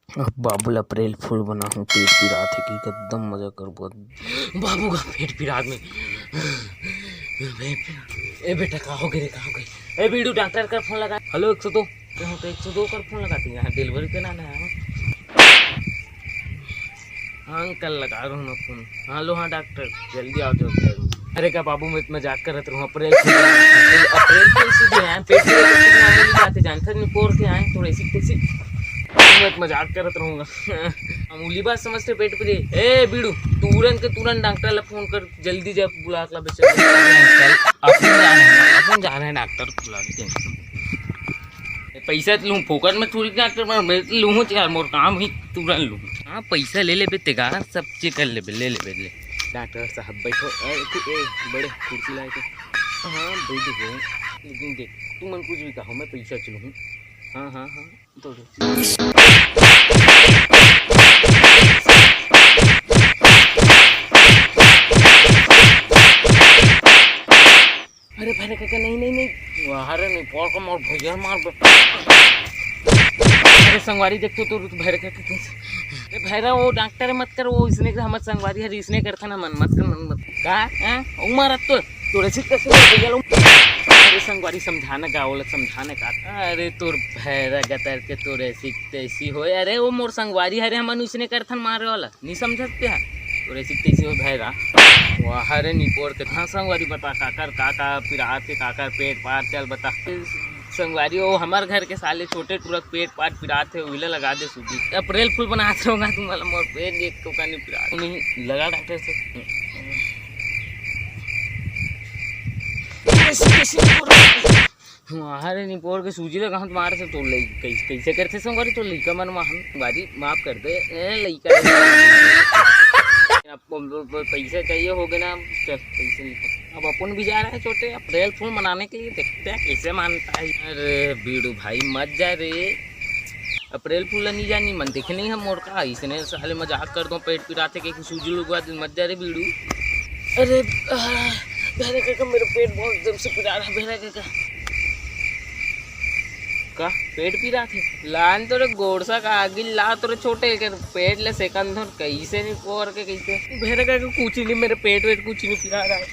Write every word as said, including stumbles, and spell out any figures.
अब बाबू ला अप्रैल फूल बनाहूँ, पेट पिरात हे कि एकदम मजा करबो। बाबू का पेट पिरात में। ए बेटा, का हो गे रे, का हो गे? ए बीड़ू, डॉक्टर कर फोन लगा। हेलो, एक सौ दो। कहो तो एक सौ दो कर फोन लगाती है, यहाँ डिलीवरी के ना ना है। हाँ अंकल, लगा रहा हूँ मैं फोन। हाँ लो, हाँ डॉक्टर, जल्दी आ जाओ। अरे का बाबू, मैं मजाक करत रहूँ। अप्रैल फूल, अप्रैल फूल से जो है पेट में कुछ मामूली बात है, जानता नहीं, पोर के आए थोड़ा ऐसी तैसी। मैं मजाक करत रहूँगा। मामूली बात समझते पेट पे। ए बीड़ू, तुरंत के तुरंत डॉक्टर ला फोन कर, जल्दी जा बुला के ला बेचारा। अंकल, अपन जा रहे हैं, अपन जा रहे हैं डॉक्टर बुला के। पैसा तो लूँ फोकट में, थोड़ी डॉक्टर में मैं लूँ यार, मोर काम ही तुरंत लूँ। हाँ, पैसा ले लेबे तेगा, सब चेक कर लेबे, ले लेबे, ले। डॉक्टर साहब बैठो। ए, तू, ए, बड़े कुर्सी लाए थे। हाँ, बैठ गए। लेकिन देख, तू मन कुछ भी कहो, मैं पैसा चलूँ। हाँ, हाँ, हाँ, तो अरे भैरे काका, नहीं, नहीं, नहीं। वाह रे, नहीं, पोर का मोर भैया मार दो। अरे संगवारी, देख तो, तो भैरे काका कैसे। अरे भैरा, वो डॉक्टर मत कर, वो इसने कर, हमर संगवारी हर इसने करथन, मन मत कर, मन मत। का? हैं? उमर अब तो, तोरे से कैसे बोल भैया लोग? अरे संगवारी, समझाना का, ओला समझाना का। अरे तोर भैरा गतर के, तोरे से तैसी होय। अरे वो मोर संगवारी हरे, हमन इसने करथन मारे वाला। नहीं समझत ते हा? तोरे से कैसे हो भैरा? वाह रे निपोर के। हाँ संगवारी, बता काकर का का पिरात हे, काकर पेट पार, चल बता। संगवारी, वो हमर घर के साले छोटे टुरक पेट पाट पिरात हे, उइला लगा दे सूजी। अप्रैल फूल बनात रहूंगा तुम्हारा, मोर पेट एक तो का नहीं पिरात। नहीं, लगा डॉक्टर से। कैसे, कैसे निपोर? हाँ, अरे निपोर के सूजी लगा हम तुम्हारे से तो ले, कैसे, कैसे करते संगवारी तो लइका मन वाहन, बारी माफ कर दे, ए लइका। अब प-, प-, प-, पैसे चाहिए हो गए ना, चल पैसे निकाल। अब अपन भी जा रहे हैं छोटे अप्रैल फूल मनाने के लिए, देखते हैं कैसे मानता है। अरे बीड़ू भाई मत जा रे, अप्रैल फूल नहीं जानी मन देखे नहीं हम मोर का, इसने साले मजाक कर दो, पेट पिराते के सूजी लुगवा दिन मत जा रे बीड़ू। अरे आह, भैरा काका, मेरा पेट बहुत जोर से पिरा रहा है भैरा काका। का पेट पिरात हे? लान तोरे गोड़सा का आगी ला, तोरे छोटे के पेट ले सेकंड धन कैसे नहीं पोर के कैसे? भैरा काका कुछ नहीं, मेरे पेट वेट कुछ नहीं पिरा रहा है।